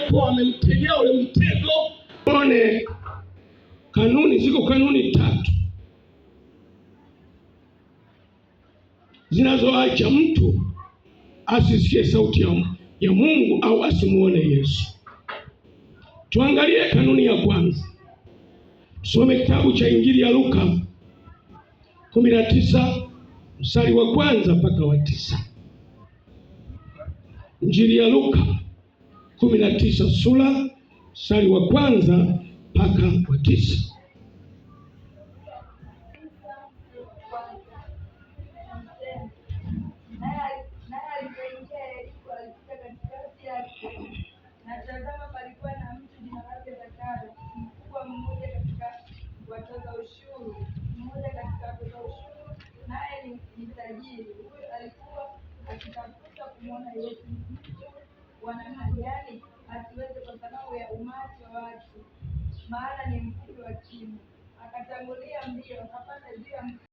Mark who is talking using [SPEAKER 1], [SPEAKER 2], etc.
[SPEAKER 1] Pepo amemtegea ule mtego. One kanuni, ziko kanuni tatu zinazoacha mtu asisikie sauti ya Mungu au asimuone Yesu. Tuangalie kanuni ya kwanza. Tusome kitabu cha Injili ya Luka 19 mstari wa kwanza mpaka wa 9. Injili ya Luka 19 sura mstari wa kwanza mpaka wa 9.
[SPEAKER 2] Naye alipoingia Yeriko, alipita katikati yake. Na tazama, palikuwa na mtu jina lake Zakayo, mkubwa mmoja katika watoza ushuru, mmoja katika watoza ushuru, naye ni tajiri. Huyu alikuwa akitafuta kumwona Yesu, mtu wa namna gani, asiweze kwa sababu ya umati wa watu, maana ni mfupi wa kimo. Akatangulia mbio, akapanda juu ya